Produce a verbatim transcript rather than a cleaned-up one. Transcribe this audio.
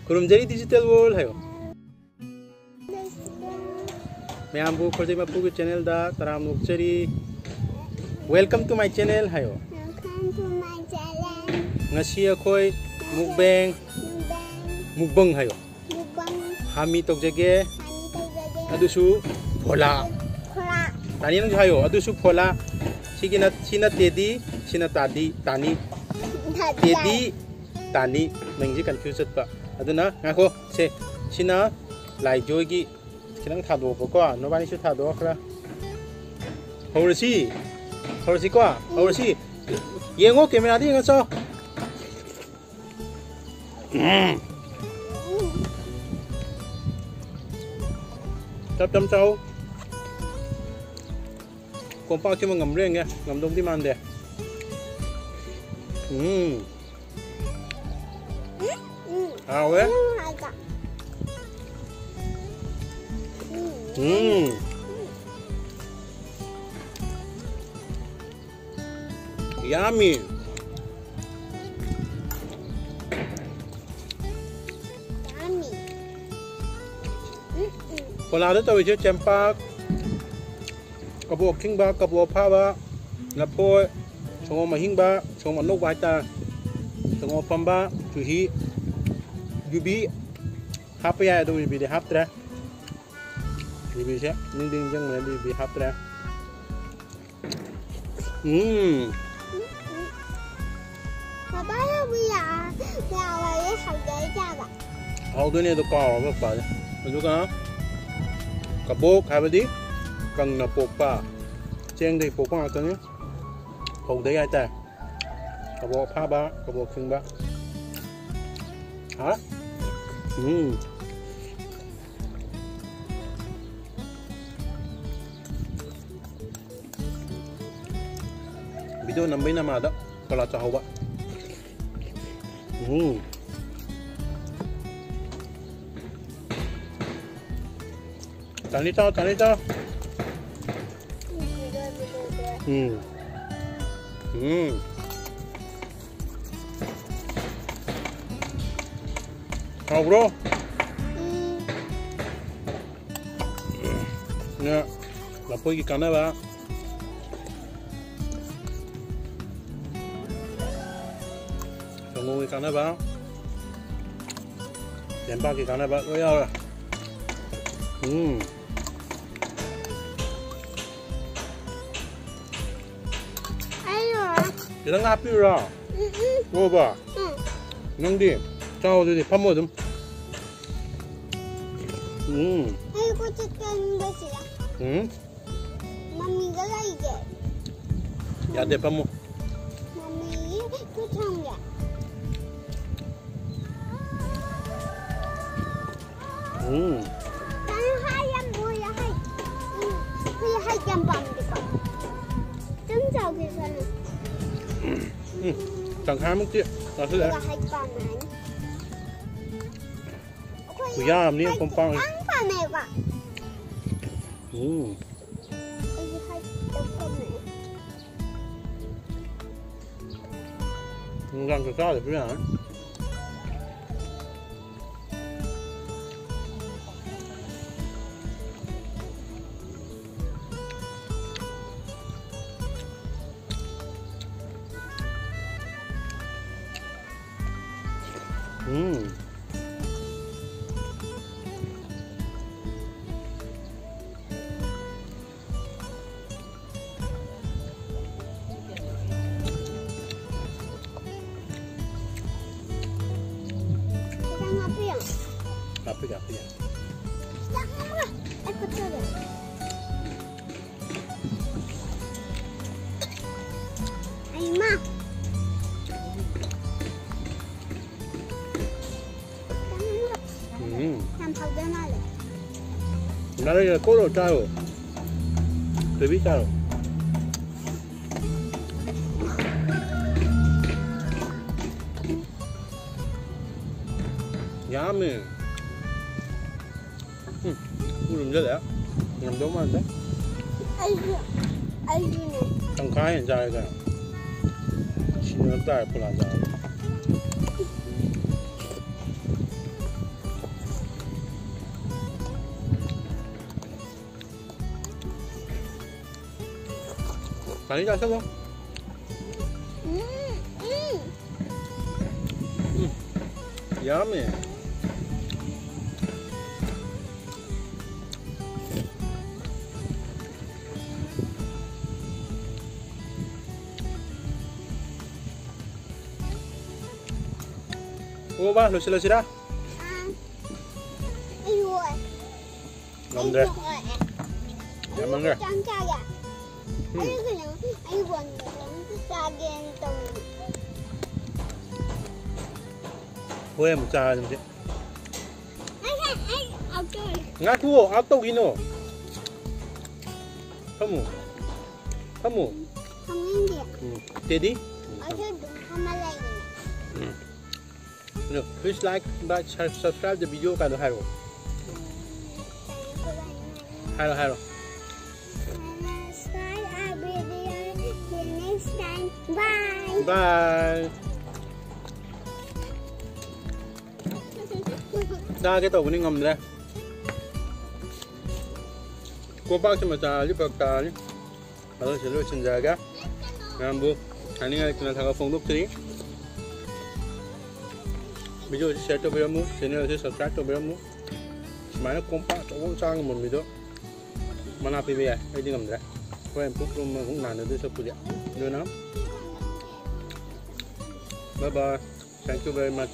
ꯈꯨꯔꯨꯝꯖꯔꯤ Digital World ꯍꯥꯏꯌꯣ꯫ ꯃꯌꯥꯝꯕꯨ ꯈꯣꯔꯖꯩ ꯃꯄꯨꯒꯤ channelꯗ ꯇꯔꯥꯝꯅ ꯑꯣꯛꯆꯔꯤ꯫ Welcome to my channel ꯍꯥꯏꯌꯣ꯫ Welcome to my channel. ꯉꯁꯤ ꯑꯩꯈꯣꯏ mukbang, mukbang, mukbang ꯍꯥꯏꯌꯣ꯫ Mukbang. ꯍꯥꯃꯤ ꯇꯧꯖꯒꯦ꯫ ꯍꯥꯃꯤ ꯇꯧꯖꯒꯦ꯫ ꯑꯗꯨꯁꯨ ꯐꯣꯂꯥ꯫ ꯐꯣꯂꯥ꯫ ꯇꯥꯅꯤ, ꯅꯪꯁꯨ ꯍꯥꯏꯌꯣ꯫ ꯑꯗꯨꯁꯨ ꯐꯣꯂꯥ꯫ ꯁꯤꯒꯤꯅ, ꯁꯤꯅ ꯇꯦꯗꯤ, ꯁꯤꯅ ꯇꯥꯗꯤ, ꯇꯥꯅꯤ꯫ ꯇꯥꯗꯤ꯫ ꯇꯦꯗꯤ, ꯇꯥꯅꯤ꯫ ꯃꯤꯡꯁꯤ confuse ꯆꯠꯄ꯫ ꯑꯗꯨꯅ ꯉꯥꯏꯈꯣ꯫ ꯁꯦ, ꯁꯤꯅ ꯂꯥꯏꯖꯣꯏꯒꯤ꯫ ꯈꯤꯇꯪ ꯊꯥꯗꯣꯛꯑꯣꯀꯣ, ꯅꯕꯥꯅꯤꯁꯨ ꯊꯥꯗꯣꯛꯑꯣ ꯈꯔ꯫ ꯍꯧꯔꯁꯤ꯫ ꯍꯧꯔꯁꯤꯀꯣ꯫ ꯍꯧꯔꯁꯤ꯫ ꯌꯦꯡꯉꯣ, cameraꯗ ꯌꯦꯡꯉꯣ, ꯆꯥꯎ꯫ ꯎꯝ꯫ ꯇꯞ ꯇꯞ ꯆꯥꯎ꯫ ꯀꯣꯝꯄꯥꯛꯁꯤꯃ ꯉꯝꯕ꯭ꯔꯥ ꯌꯦꯡꯒꯦ꯫ ꯉꯝꯗꯧꯗꯤ ꯃꯥꯟꯗꯦ꯫ ꯎꯝ꯫ ꯎꯝ, ꯎꯝ꯫ ꯍꯥꯎꯋꯦ? ꯎꯝ, ꯍꯥꯎꯋꯦ꯫ ꯎꯝ꯫ ꯎꯝ꯫ Yummy꯫ Yummy꯫ ꯎꯝ, ꯎꯝ꯫ ꯐꯣꯂꯥꯗ ꯇꯧꯔꯤꯁꯦ ꯆꯦꯡꯄꯥꯛ, ꯀꯕꯣꯛ ꯑꯁꯤꯟꯕ, ꯀꯕꯣꯛ ꯑꯐꯥꯕ, ꯂꯐꯣꯏ, ꯁꯪꯒꯣꯝ ꯑꯍꯤꯡꯕ, ꯁꯪꯒꯣꯝ ꯑꯅꯧꯕ ꯍꯥꯏꯇꯥꯔꯦ, ꯁꯪꯒꯣꯝ ꯑꯐꯝꯕ, ꯆꯨꯍꯤ, ꯌꯨꯕꯤ ꯍꯥꯞꯄ ꯌꯥꯏ, ꯑꯗꯨ ꯌꯨꯕꯤꯗꯤ ꯍꯥꯞꯇ꯭ꯔꯦ꯫ ꯌꯨꯕꯤꯁꯦ ꯅꯤꯡꯗꯤ ꯅꯤꯡꯁꯤꯡꯕꯅꯦ, ꯑꯗꯨ ꯌꯨꯕꯤ ꯍꯥꯞꯇ꯭ꯔꯦ꯫ ꯎꯝ꯫ ꯄꯥꯄꯥ, ꯌꯥꯎꯕ ꯌꯥ-, ꯌꯥꯎꯔꯗꯤ ꯍꯥꯎꯗꯣꯏꯖꯥꯠꯂꯣ? ꯍꯥꯎꯗꯣꯏꯅꯦ, ꯑꯗꯣ ꯀꯥꯎꯔꯕ ꯄꯥꯄꯥꯁꯦ꯫ ꯑꯗꯨꯒ ꯀꯕꯣꯛ ꯍꯥꯏꯕꯗꯤ ꯀꯪꯅ ꯄꯣꯛꯄ, ꯆꯦꯡꯗꯒꯤ ꯄꯣꯛꯄ ꯉꯥꯛꯇꯅꯤ, ꯐꯧꯗꯒꯤ ꯍꯥꯏꯇꯥꯔꯦ꯫ ꯀꯕꯣꯛ ꯑꯐꯥꯕ, ꯀꯕꯣꯛ ꯁꯤꯟꯕ꯫ ꯍꯥ? ꯎꯝ꯫ Video ꯅꯝꯕꯩ ꯅꯃꯥꯗ ꯀꯣꯂꯥ ꯆꯥꯍꯧꯕ꯫ ꯎꯝ꯫ ꯇꯥꯅꯤ ꯆꯥꯎ, ꯇꯥꯅꯤ ꯆꯥꯎ꯫ ꯎꯝ꯫ ꯎꯝ꯫ ꯍꯥꯎꯕ꯭ꯔꯣ? ꯎꯝ꯫ ꯅ ꯂꯐꯣꯏꯒꯤ ꯀꯥꯟꯅꯕ, ꯁꯪꯒꯣꯝꯒꯤ ꯀꯥꯟꯅꯕ, ꯆꯦꯡꯄꯥꯛꯀꯤ ꯀꯥꯟꯅꯕ ꯂꯣꯏ ꯌꯥꯎꯔꯦ꯫ ꯎꯝ꯫ ꯑꯩꯔꯣ? ꯈꯤꯇꯪ ꯍꯥꯞꯄꯤꯔꯣ? ꯎꯝ, ꯎꯝ꯫ ꯂꯣꯏꯔꯕꯣ? ꯎꯝ꯫ ꯅꯪꯗꯤ? ꯆꯥꯎ ꯑꯗꯨꯗꯤ, ꯐꯝꯃꯣ ꯑꯗꯨꯝ꯫ ꯎꯝ꯫ ꯑꯩ ꯈꯨꯠꯁꯦ ꯀꯟꯕꯁꯤꯗ꯫ ꯎꯝ꯫ ꯃꯃꯤꯒ ꯂꯩꯒꯦ꯫ ꯌꯥꯗꯦ, ꯐꯝꯃꯣ꯫ ꯃꯃꯤ ꯈꯨꯠ ꯊꯝꯒꯦ꯫ ꯎꯝ꯫ ꯀꯩꯅꯣ ꯍꯥꯏ ꯌꯥꯝ ꯑꯣꯏꯌꯦ ꯍꯥꯏ꯫ ꯎꯝ꯫ ꯑꯩꯈꯣꯏ ꯍꯩ ꯌꯥꯝ ꯄꯥꯝꯗꯦꯀꯣ꯫ ꯈꯤꯇꯪ ꯆꯥꯎꯒꯦ ꯈꯜꯂꯤ꯫ ꯎꯝ꯫ ꯇꯪꯈꯥꯏꯃꯨꯛꯇꯤ ꯆꯥꯁꯤꯜꯂꯦ꯫ ꯑꯗꯨꯒ ꯍꯩ ꯄꯥꯝꯃꯦ ꯍꯥꯏꯅꯤ꯫ ꯑꯩꯈꯣꯏ ꯈꯨꯌꯥ ꯑꯃꯅꯤ ꯍꯩ ꯀꯣꯝꯄꯥꯛ꯫ ꯈꯤꯇꯪ ꯄꯥꯝꯃꯦꯕ꯫ ꯎꯝ꯫ ꯑꯩꯗꯤ ꯍꯩ ꯈꯤꯇꯪ ꯄꯥꯝꯃꯦ꯫ ꯅꯨꯡꯗꯥꯡ ꯆꯥꯛ ꯆꯥꯗꯕꯁꯨ ꯌꯥꯔꯅꯤ꯫ ꯎꯝ꯫ ꯈꯤꯇꯪ ꯍꯥꯞꯄꯤꯌꯣ꯫ ꯍꯥꯞꯄꯤꯒꯦ, ꯍꯥꯞꯄꯤꯒꯦ꯫ ꯈꯤꯇꯪ ꯑꯃꯒ ꯑꯩ ꯈꯨꯠꯇꯒꯤ꯫ ꯑꯩꯃ꯫ ꯎꯝ꯫ ꯌꯥꯝ ꯍꯥꯎꯗꯣꯏ ꯃꯥꯜꯂꯦ꯫ ꯉꯥꯔꯩꯒ ꯀꯣꯠꯂꯣ ꯆꯥꯔꯣ꯫ ꯕꯦꯕꯤ ꯆꯥꯔꯣ꯫ ꯌꯥꯝꯃꯦ꯫ ꯎꯝ, ꯄꯨꯛ ꯂꯨꯝꯁꯤꯜꯂꯛꯑꯦ꯫ ꯉꯝꯗꯧ ꯃꯥꯟꯗꯦ꯫ ꯑꯩꯁꯨ, ꯑꯩꯁꯨꯅꯦ꯫ ꯇꯪꯈꯥꯏ ꯍꯦꯟꯅ ꯆꯥꯔꯦ ꯀꯩꯅꯣ꯫ ꯁꯤꯅ ꯇꯥꯔꯦ ꯐꯣꯂꯥ ꯆꯥꯔꯦ꯫ ꯎꯝ, ꯎꯝ꯫ ꯎꯝ, ꯌꯥꯝꯃꯦ꯫ ꯑꯣ, ꯕꯥ, ꯂꯣꯏꯁꯤꯜꯂꯁꯤꯔꯥ? ꯑꯥ꯫ ꯑꯩ ꯂꯣꯏꯔꯦ꯫ ꯉꯝꯗ꯭ꯔꯦ꯫ ꯑꯩ ꯂꯣꯏꯔꯦ꯫ ꯌꯥꯝꯃꯟꯈ꯭ꯔꯦ꯫ ꯑꯩ ꯆꯥꯡ ꯆꯥꯒꯦ꯫ ꯎꯝ꯫ ꯑꯩ ꯀꯩꯅꯣ, ꯑꯩ ꯋꯥꯟ ꯆꯥꯒꯦꯅ ꯇꯧꯔꯤꯅꯦ꯫ ꯍꯣꯔꯦꯟ ꯑꯃꯨꯛ ꯆꯥꯔꯁꯤ ꯃꯁꯤ꯫ ꯑꯩ, ꯑꯩ, ꯑꯩ ꯑꯥꯎꯠ ꯇꯧꯔꯦ꯫ ꯉꯥꯏꯈꯨꯑꯣ, ꯑꯥꯎꯠ ꯇꯧꯈꯤꯅꯣ꯫ ꯐꯝꯃꯨ꯫ ꯐꯝꯃꯨ꯫ ꯐꯝꯅꯤꯡꯗꯦ꯫ ꯎꯝ꯫ ꯇꯦꯗꯤ? ꯑꯩꯁꯨ ꯑꯗꯨꯝ ꯐꯝꯃ ꯂꯩꯒꯅꯤ꯫ ꯎꯝ꯫ ꯑꯗꯣ, please like, like, share, subscribe the video ꯀꯥꯏꯗꯣ ꯍꯥꯏꯔꯛꯑꯣ꯫ ꯍꯥꯏꯔꯣ, ꯍꯥꯏꯔꯣ꯫ Subscribe our video. See you next time. Bye. Bye. ꯆꯥꯒꯦ ꯇꯧꯕꯅꯤ, ꯉꯝꯗ꯭ꯔꯦ꯫ ꯀꯣꯝꯄꯥꯛꯁꯤꯃ ꯆꯥꯔꯗꯤ ꯐꯔꯛ ꯇꯥꯔꯅꯤ꯫ ꯑꯗꯣ ꯁꯤꯗ ꯂꯣꯏꯁꯤꯟꯖꯔꯒꯦ꯫ ꯃꯌꯥꯝꯕꯨ ꯍꯥꯏꯅꯤꯡꯉꯥꯏ ꯂꯩꯇꯅ ꯊꯥꯒꯠ ꯐꯣꯡꯗꯣꯛꯆꯔꯤ꯫ Video ꯁꯤ share ꯇꯧꯕꯤꯔꯝꯃꯨ, channel ꯁꯤ subscribe ꯇꯧꯕꯤꯔꯝꯃꯨ꯫ ꯁꯨꯃꯥꯏꯅ ꯀꯣꯝꯄꯥꯛ ꯑꯆꯧꯕ ꯑꯃ ꯆꯥ ꯉꯝꯕ ꯃꯤꯗꯣ ꯃꯅꯥ ꯄꯤꯕ ꯌꯥꯏ, ꯑꯩꯗꯤ ꯉꯝꯗ꯭ꯔꯦ꯫ ꯍꯣꯔꯦꯟ ꯄꯨꯛ ꯂꯨꯝꯃ ꯑꯃꯨꯛ ꯅꯥꯟꯅꯗꯣꯏ ꯁꯔꯨꯛꯄꯨꯗꯤ꯫ ꯑꯗꯨꯅ, bye bye, thank you very much꯫